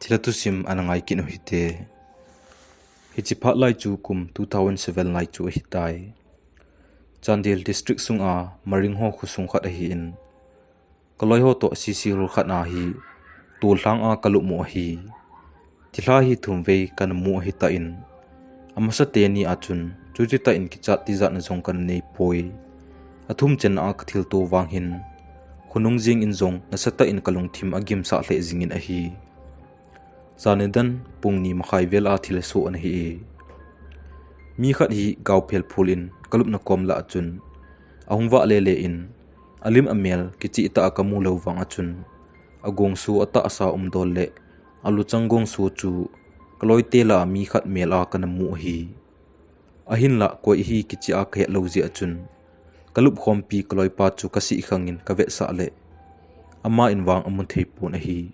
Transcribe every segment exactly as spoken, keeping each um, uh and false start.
Thilha thusim ana ngai kit u hite. Hiche phat lai chu kum two thousand seven lai chu ahitai. Chandel District sunga Maring ho khosung khat ahin, kaloi ho toh C C road khat a hi tol lhang a kalup mu ahi. Thilha hi thum vei kana mu ahitan, amasa teni a chun chuche tah in kichat tijatna jong kana nei poi. Athum chenna a kathilto vang hin, khonung jeng in jong nasatah in kalungthim agimsah lheh jingin ahi. Jani dan pung ni makhai vel a thilha soh ana hi e. Mi khat hi gaophel phul in kalupna kom lah a chun ahung vah lele in, alim amel kicheh tah a kamu lou vang a chun, agongso atahsa umdol le aluchang gongso chu kaloite lah a mi khat mel a kana mu ahi. Ahinlah koi ahi kicheh a kahet lou jeh a chun, kalup khompi kaloipa chu kasih khang in kavetsah le, ama in vang amu thei pon ahi.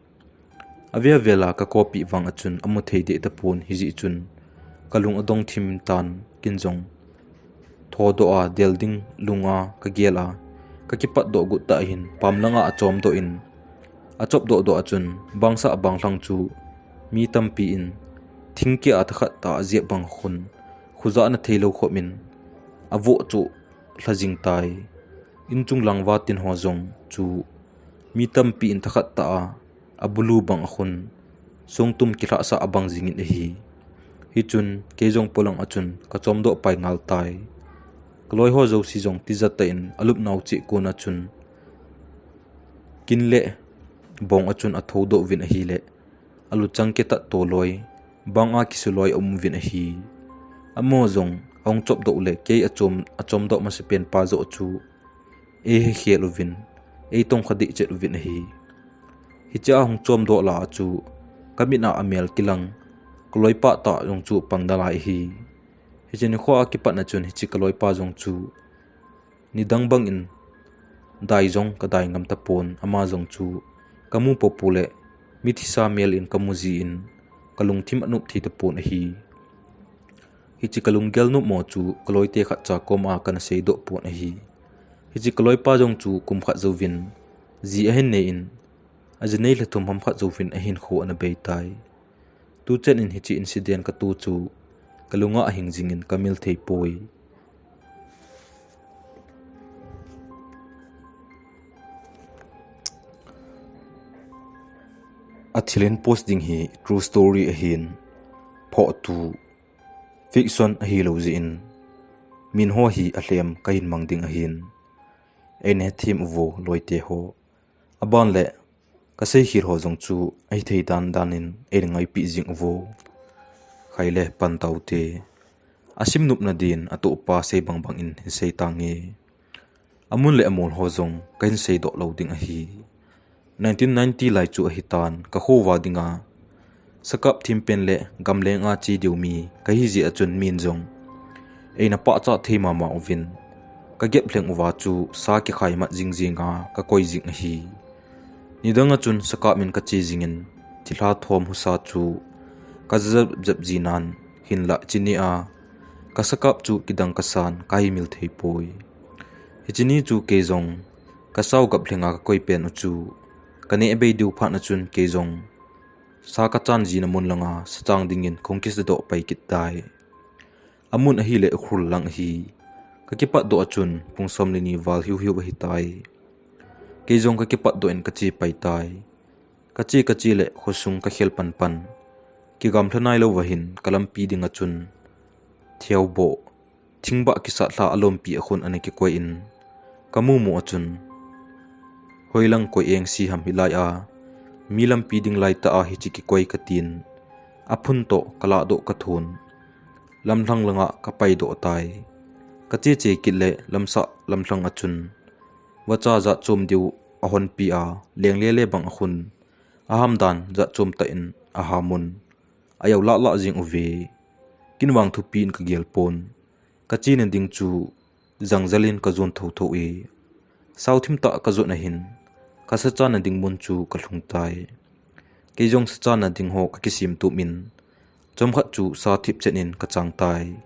Avel vel a kakopeh vang a chun amu thei deh tapon, hijeh chun kalung adong thim tan, kin jong thodoh a del ding lung a kagel a, kakipatdoh got tah hin pam lang a achomdoh in, achopdoh doh a chun bangsah banglhang chu mi tampi in thingkeh a thakhat tah a ajep bang khun, khojah na theilou khop in avoh choh lha jing tai. Inchung lang vatin ho jong chu mi tampi in thakhat tah a abulu bang a khun, songtum kilhahsah abang jingin ahi. Hichun kei jong polang a chun kachomdoh pai ngal tai. Kaloi ho jouse jong tijat tah in alupnau cheh kon a chun, kin le bong a chun athodoh uvin ahile, aluchang kitat to loi, bang a kisu loi aum uvin ahi. Amaho jong ahung chopdoh u le kei achom, achomdoh masapen pa joh chu eihekhel uvin, eitongkha dehchet uvin ahi. Hichea hung chomdoh lah a chu kamit a amel kilang kaloipa tah jong chu pang nalai ahi. Hiche nikho a kipatna chun hiche kaloipa jong chu nidang bang in dai jong kadai ngam tapon, ama jong chu kamu popo le mithisa mel in kamu jin, kalungthim anop thei tapon ahi. Hiche kalunggel nopmo chu kaloite khatcha koma kana seidoh pon ahi. Hiche kaloipa jong chu kum khat jouvin ji ahin nei in, aji nei lha thum ham khat jouvin ahinkho ana bei tai. Tuchan in hiche incident katoh chu kalunga ahing jingin kamil thei poi. Athil in post ding hi true story ahin, phohtu fiction ahilou jeh in, min ho hi alhem kahin mang ding ahin, eina hethem uvo loite ho. Aban le kaseikhel ho jong chu ahithei dan dan in eina ngaipeh jing uvo. Khaile pan taute. Asim nopna din atohpa sei bang bang in hin sei tange. Amun le amol ho jong kahin seidoh lou ding ahi. Nineteen ninety lai chu ahitan, kakho uva dinga sakap thimpen le gamleng a che diu mi kahi jeh a chun min jong eina pahcha thei mama uvin, kagep lheng uva chu sa kikhai mat jing jing a kakoi jing ahi. Nidang a chun sakap in kache jingin, thilha thom husa chu kajep jep jinan, hinlah chuni a kasakap chu kidang kasan kahi mil thei poi. Hiche ni chu kei jong kasao gap lhenga kakoi pen u chu, kaneh bei diu phat a chun kei jong sa kachan jina mun langa sachang dingin kahung kisadoh pai kit tai. Amun ahile Ukhrul lang ahi. Kakipatdoh a chun pung som le ni val hiu hiu ahitai. Kei jong kakipatdoh in kache pai tai. Kache kache le khosung kakhel pan pan, kigamlha nailou va hin kalampi dinga chun theoboh, thingbah kisat lha alompi a khun ana kikoi in, kamu mu a chun hoilang koi eng si ham hilai a, mi lampi ding laitah a hiche kikoi katin, aphun toh kalahdoh kathun, lamlhang langa kapaidoh tai. Kache che kit le lamsah lamlhang a chun vacha jatchom diu ahonpi a, lenglele bang a khun, ahamdan jatchom tah in ahamun, ajao lah lah jing uve. Kin vang thupi in kagel pon. Kachena ding chu jangjal in kajon thotho e. Sao thim tah kajotna hin, kasachanna ding mun chu kalhung tai. Kei jong sachanna ding ho kakisem tup in, chomkhat chu sa thipchen in kachang tai.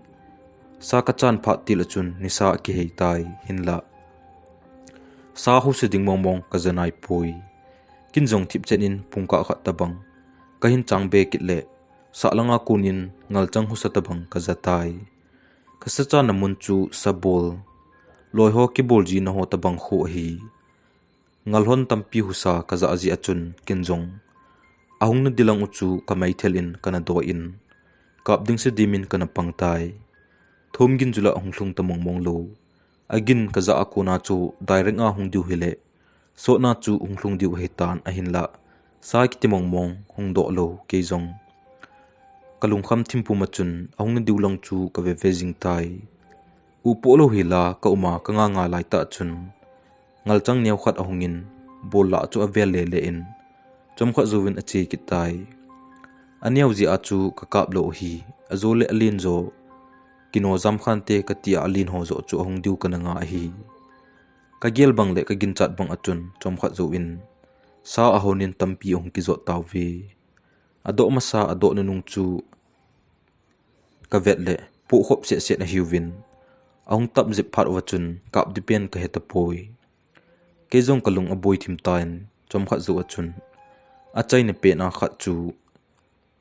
Sa kachan phat til a chun nisa akihei tai, hinlah sa hose ding mong mong kaja nai poi. Kin jong thipchen in pungkah khat tabang Kahin chang be kit le, sahlanga konin ngalchang husa tabang kaja tai. Kasachanna mun chu sabol, loiho kibol jina ho tabang khu ahi. Ngalhon tampi husa kaja ji achun kin jong ahung nadilang u chu kameithel in kana doi in, kap ding sa dimin kana pang tai. Thum gin chu la hung lhung ta mong mong lou. Agin kaja a kona chu direct a hung diu hile, sotna chu hung lhung diu ahitan ahinla, sa kiti mong mong hung doh lou kei jong. Kalungkham thim pum achun ahung nadiu lang chu kave ve jing tai. Upoh lou hila ka uma kanga nga lai tah chun, ngalchang neo khat ahung in, bol lah chu avel le le in, chomkhat jouvin ache kit tai. Aneo jeh a chu kakap lou ahi, ajo le alen jo, kino jam khan te kati a alen ho jo chu ahung diu kana nga ahi. Kagel bang le kaginchat bang achun chomkhat jouvin, sa ahon in tampi ahung kijot tauve. Adoh masa adoh nunung chu kavet le, pohkhop seh seh ahiuvin, ahung tap jep phat uva chun kap ding pen kahe tapoi. Kei jong kalung aboi thim tan, chomkhat jou achun, achaina pen a khat chu,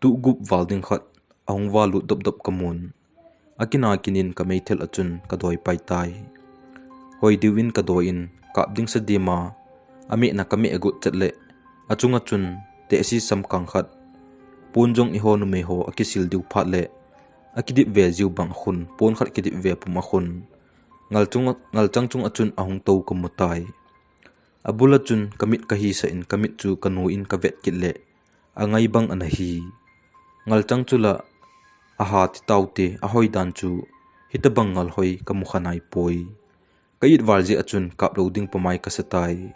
tuh gup val ding khat ahung val lut dop dop kamun. Akina kinin kameithel achun kadoi pai tai. Hoi diuvin kadoi in, kap ding sa dima, amehna kameh agot chet le, achunga chun tehsi samkang khat, pon jong eiho numei ho akisil diu phat le, akidip ve jiu bang akhun, pon khat kidip ve pum akhun, ngalchang chung achun ahung tou kamu tai. Abul achun kamit kahisah in kamit chu kanu in kavet kit le, angai bang ana hi. Ngalchang chu la, aha ti taute, ahoi dan chu, hitabang ngalhoi kamu kha naipoi. Ka it val jeh achun kap lou ding pamai kasa tai.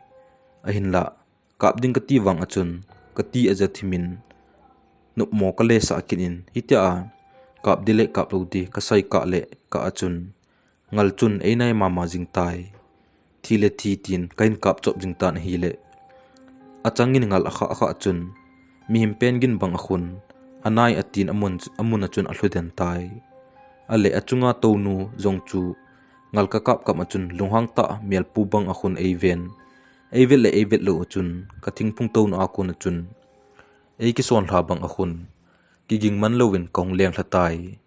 Ahinla, kap ding kati vang achun, kati aja thimin, nopmo kalesah kit in, hitia, kap ding le kap lou ding kasei kah le kah achun, ngal chun einai mama jing tai. Thi le thi tin kahin kap chop jing tan ahile, achangin ngal akha akha chun, mihem pen gin bang akhun, anai atin amun, amun achun alhu den tai. Ale achunga tounu jong chu, ngal kakap kap achun lunghang tah melpu bang akhun eiven. Eivet le eivet lou achun, kathingphung touna a kon achun, eikison lha bang akhun, kiging man louvin kahung lenglha tai.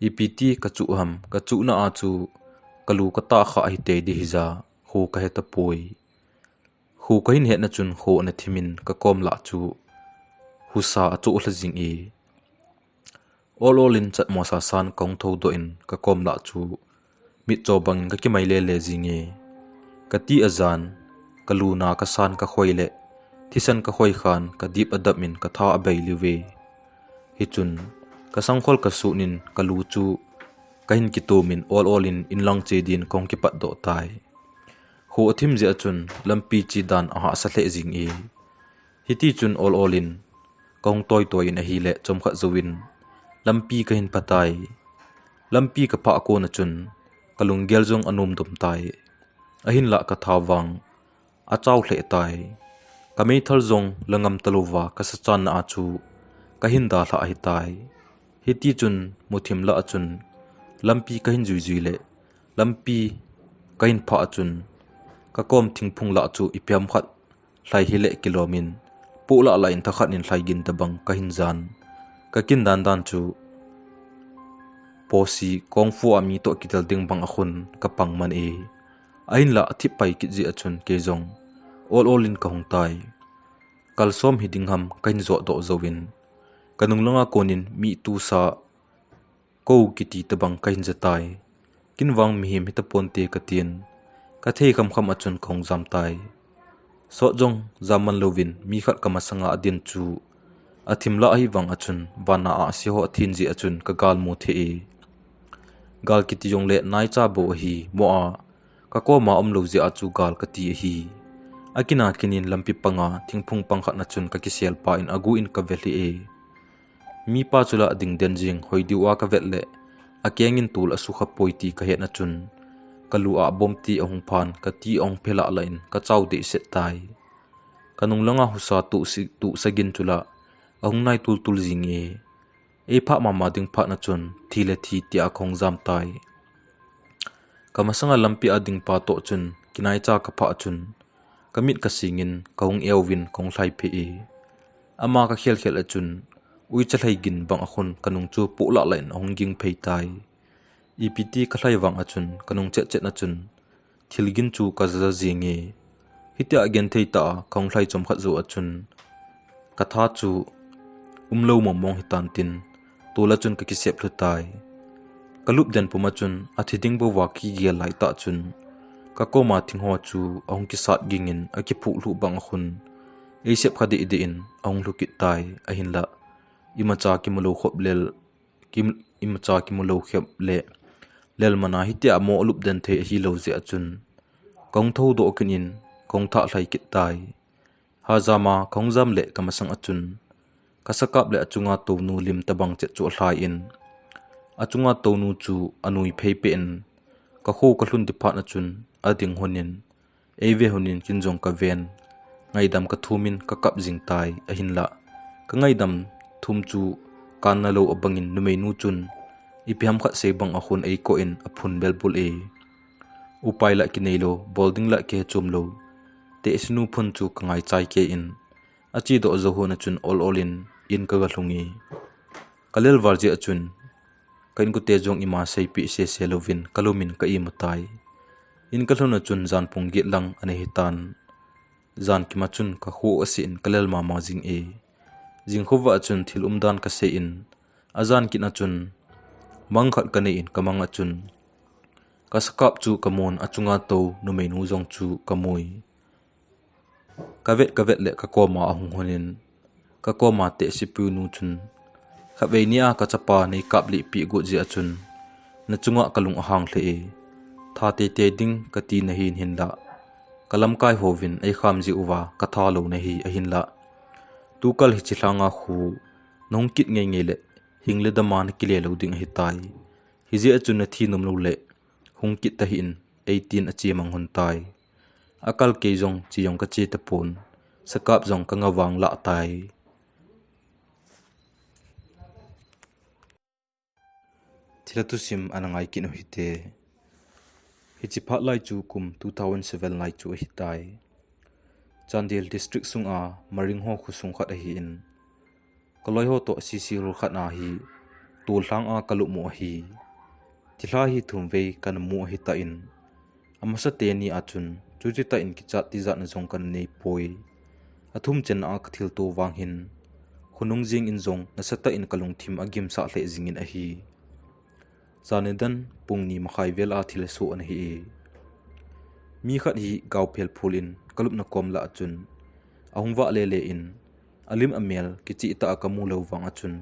Ipi ti kachuh ham, kachuhna a chu kalu katah kha ahitei ding hija, kho kahe tapoi. Kho kahin hetna chun kho ana thimin kakom lah chu husa achoh lha jing e. Ol ol in chatmo sasan kahung thoudoh in kakom lah chu mitcho bangin kakimai lele jing e. Kati ajan, kaluna kasan kakhoi le thisan kakhoi khan kadip adap in katha abei liu ve. Hichun, kasangkhol kasut in kalu chu kahin kitumin ol ol in inlang che din kahung kipatdoh tai. Kho athim jeh achun lampi che dan ahahsa lheh jing e. Hitichun ol ol in kahung toi toi in ahile chomkhat jouvin lampi kahin pha tai. Lampi kaphah kon achun kalunggel jong anomdom tai. Ahinlah katha vang achao lheh tai. Kameithal jong langam talouva kasachanna a chu kahin dalhah ahitai. Hitichun muthim lah achun lampi kahin juijui le lampi kahin phah achun kakom thingphung lah chu ipi ham khat lhai hile kilomin, poh lah lah in thakhat in lhai gin tabang kahin jan. Kakin dan dan chu posi kongfu a mi toh kidel ding bang akhun kapang man e. Ahinlah athip pai kit jeh achun kei jong ol ol in kahung tai. Kalsom hiding ham kahin jotdoh jouvin, kanung langa konin mi tusa kou kiti tabang kahin ja tai. Kin vang mihem hitaponte katin, kathei khamkham achun kahung jam tai. Sot jong jam man louvin mi khat kamasanga adin chu athim lah ahivang achun vana ahsi ho athin jeh achun kagalmu thei e. Gal kiti jongle naicha bou ahi, mo a kakoma umlou jeh a chu gal kati ahi. Akina kinin lampi panga thingphung pang khat na chun kakiselpa in agu in kave lheh e. Mipa chu la ading den jing, hoi diu a kavet le, akengin tol asukha poi ti kahetna chun, kalu a bomb ti ahung phan, kati ahung phe lah lah in kachao dehset tai. Kanung langa husa tuhsa gin chu la ahung nai tultul jing e. Eiphah mama ding phat na chun thi le thi tia kahung jam tai. Kamasanga lampi a dingpa toh chun kinaicha kaphah chun, kamit kasingin kahung eovin kahung lhaiphei e. Ama ka khel khel a chun, uicha lhai gin bang a khun ka nung chu poh lah lah in a hung ging phei tai. Ipi ti ka lhai vang a chun, ka nung chet chet a chun, thil gin chu ka za zing e. Hitia gen thei ta a, ka hung lhai chom khat zo a chun, ka tha chu um lo mong mong hi tan tin, tol a chun ka kisep lhu tai. Ka lup den pum a chun, a thi ding bou va kigel lai tah chun, ka koma thing ho chu a hung kisat ging in a kiphuh lhu bang a khun, ei sep kha deh deh in a hung lhu kit tai, ahinlah imacha kimu lo khop lel, kim, imacha kimu lo khop le lel mana hitia mo a lup den thei ahi lo jeh a chun, ka hung tho doh kit in, ka hung thah lhai kit tai. Hajam a ka hung jam le ka masang a chun, ka sakap le a chunga tonu lim tabang chet chu a lhai in, a chunga tonu chu a nui phei peh in, ka kho ka lhun ti phat a chun a ding hun in, ei ve hun in kin jong ka ven, ngaidam ka thum in ka kap jing tai, ahinlah ka ngaidam thum chu kan na lo a bang in numeinu chun ipi ham khat sei bang a khun ei koh in a phun bel bul e. Upai lah kinei lo, bol ding lah kihe chom lo, tehse nu phun chu ka ngai chai kei in, a che doh jou hun a chun ol ol in in ka ga lhung e. Ka lel val jeh a chun, ka inkote jong ima seipeh sese louvin ka lum in ka imu tai. In ka lhun a chun jan pung get lang ana hi tan. Jan kim a chun ka kho a se in ka lel mama jing e. Jing khovah a chun thil umdan ka sei in, a jan kit a chun mang khat ka nei in ka mang a chun, ka sakap chu ka mun a chunga to numeinu jong chu ka mui. Ka vet ka vet le ka koma a hung hun in, ka koma tehse punu chun, khatvei nia ka chapa nei kap lih peh got jeh a chun, na chunga ka lung a hang lheh e. Tha teitei ding ka ti na hin hinlah, ka lamkai hovin ei kham jeh uva ka tha lo na hi ahinlah, tukal hiche lhanga khu na hung kit ngei ngei le hing le dam a na kile lo ding ahi tai. Hijeh a chun na thi nom lo le hung kit tahih in, ei tin a che mang hun tai. A kal kei jong che jong ka che tapon, sakap jong ka nga vang lah tai. Thilha thusim ana ngai kit u hite. Hiche phat lai chu kum two thousand seven lai chu ahi tai. Chandel District sunga Maring ho khosung khat ahin, ka loi ho toh C C road khat a hi tol lhang a ka lupmu ahi. Thilha hi thum vei kana mu ahi tan, amasa teni a chun chuti tah in kichat tijat na jong kana nei poi. A thum chenna a ka thilto vang hin, khonung jing in jong nasatah in ka lungthim a gimsah lheh jing in ahi. Jan nidan pung ni makhai vel a thil asoh ana hi e. Mi khat hi gao phel phul in ka lupna kom lah a chun, a hung vah le le in, a lim a mel kicheh tah a ka mu lo vang a chun,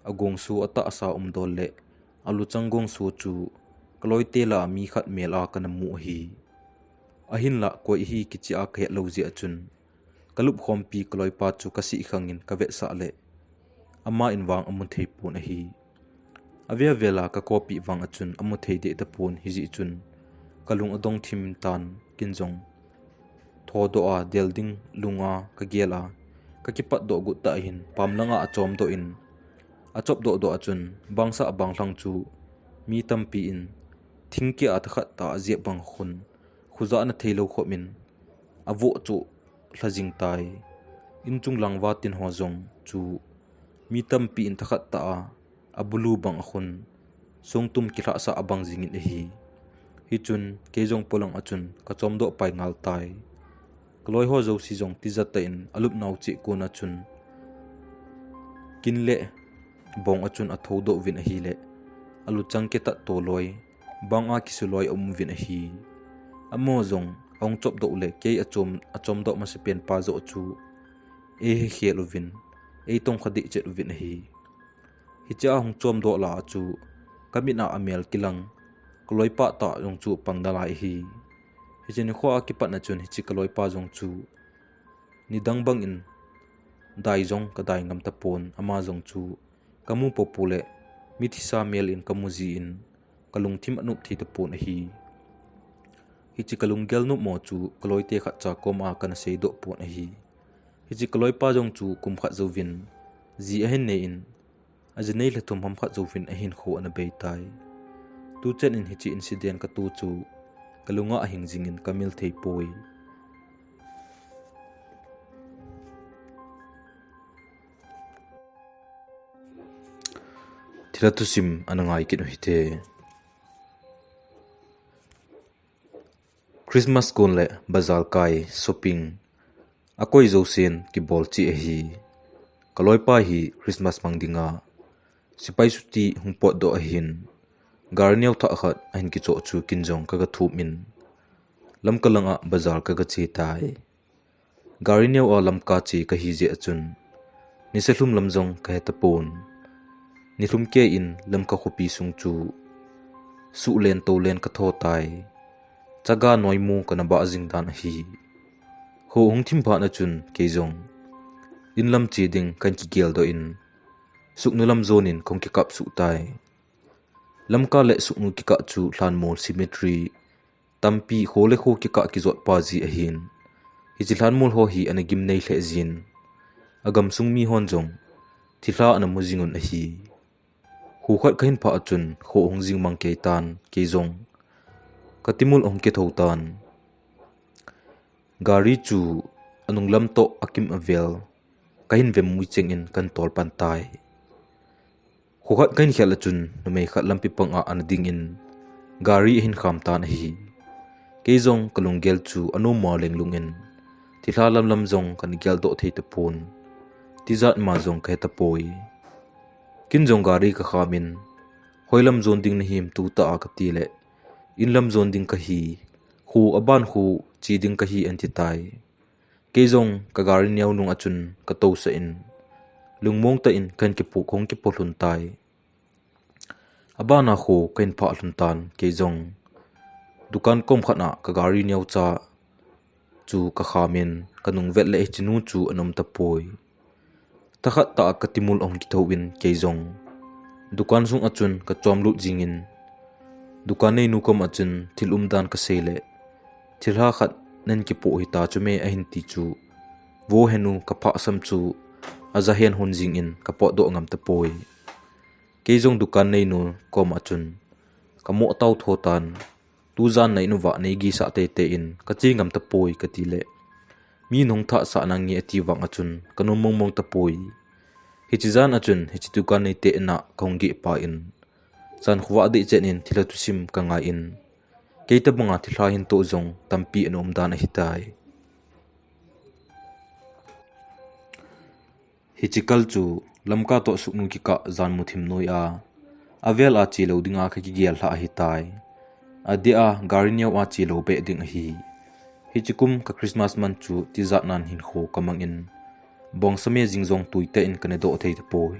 a gongsu a tahsa um dol le a luchang gongsu chu ka loite lah a mi khat mel a kana mu ahi. Ahinlah koi ahi kicheh a ka het lo jeh a chun, ka lupkhompi ka loipa chu ka sih khang in ka vetsah le, ama in vang amu thei pon ahi. A vel vel a ka kopeh vang a chun amu thei deh tapon hijeh chun, ka lung adong thim tan kin jong. Thodoh a del ding lung a ka gel a, ka kipat doh got tah hin pam lang a achom doh in, achop doh doh a chun bangsa a bang lhang chu mi tampi in thingkeh a thakhat tah a jep bang khun, khujah na thei lo khop in, avoh chu lha jing tai. Inchung lang va tin ho jong chu mi tampi in thakhat tah a, a bulu bang a khun, songtum kilhahsah a bang jing in ahi. Hichun, kei jong polang a chun ka chom doh pai ngal tai. Ka loi ho jouse jong tijat tah in a lupnau cheh kon a chun, kin le bong a chun a thodoh uvin ahile, a luchang kitat to loi, bang a kisu loi a um uvin ahi. Amaho jong a hung chop doh le kei achom, achom doh masapen pa joh chu ei hekhel uvin, ei tongkha deh chet uvin ahi. Hiche a hung chom doh lah a chu ka mit a amel kilang, ka loipa tah jong chu pang nalai ahi. Hiche nikho a kipat na chun hiche ka loipa jong chu nidang bang in dai jong ka dai ngam tapon, ama jong chu ka mu popo le mithisa mel in ka mu jin, ka lungthim anop thei tapon ahi. Hiche ka lunggel nopmo chu ka loite khatcha kom a kana seidoh pon ahi. Hiche ka loipa jong chu kum khat jouvin ji ahin nei in, aji nei lha thum ham khat jouvin ahinkho ana bei tai. Tuchan in hiche incident ka to chu ka lung a ahing jing in ka mil thei poi. Tatusim ana ngai kit u hite. Christmas kon le bazar kai, shopping, akoi jousen kibol chi ahi. Ka loipa hi Christmas mang dinga sipai chuti hung potdoh ahin, gari neo thah khat ahin kichoh chu kin jong ka ga thum in, Lamka langa bazar ka ga che tai. Gari neo a Lamka che ka hi jeh a chun, nisa lhum lam jong ka he tapon. Nilhum kei in Lamka khopi sung chu suh len to len ka tho tai. Chaga noimu ka na bah jing dan ahi. Kho hung thim phat na chun kei jong in lam che ding kan kigel doh in, suknu lam jon in kong kikap suh tai. Lamka le suknu kikah chu lhanmol cemetery tampi kho le kho kikah kijot pa ji ahin, hiche lhanmol ho hi ana gimnei lheh jin, agam sung mi hon jong thilha ana mu jing un ahi. Kho khat ka hin phah a chun kho hung jing mang kei tan, kei jong ka timul hung kitho tan. Gari chu anung lam toh akim avel ka hin vem mui cheng in kan tol pan tai. Kho khat ka hin khel a chun numei khat lampi pang a ana ding in gari ahin kham tan ahi. Kei jong ka lunggel chu anom ma leng lung in, thilha lam lam jong kan gel doh thei tapon. Tijat ma jong ka he tapoi. Kin jong gari ka kham in, hoi lam jon ding na him tu ta a ka ti le, in lam jon ding ka hi, kho aban kho che ding ka hi an ti tai. Kei jong ka gari neo nung a chun ka tousah in, lungmong tah in kan kipu kong kipu lhun tai. Abana kho ka hin phah lhun tan, kei jong dukan kom khat na ka gari neo cha chu ka kham in, ka nung vet le hiche nu chu ana um tapoi. Thakhat tah a ka timul ahung kitho in kei jong dukan sung a chun ka chom lut jing in, dukan neinu kom a chun thil umdan ka sei le, thilha khat nan kipoh hita chu me ahin ti chu, vo henu ka phah sam chu aja hen hon jing in ka potdoh ngam tapoi. Kei jong dukan neinu kom a chun ka moh tau tho tan, tujan na in uva nei gisah teitei in ka che ngam tapoi ka ti le, mi nung thah sah nange ati vang a chun ka nung mong mong tapoi. Hiche jan a chun hiche dukan neite na ka hung geh pa in, jan khovah deh chen in thilha thusim ka ngai in, kei tabanga thilha hin toh jong tampi ana um dan ahi tai. Hiche kal chu Lamka toh suknu kikah jan muthim noi a, avel a che lou dinga ka kigel lhah ahi tai. Adeh a gari neo a che lou beh ding ahi. Hiche kum ka Christmas man chu tijat nan hinkho ka mang in, bong sa me jing jong tui tah in ka ne doh thei tapoi.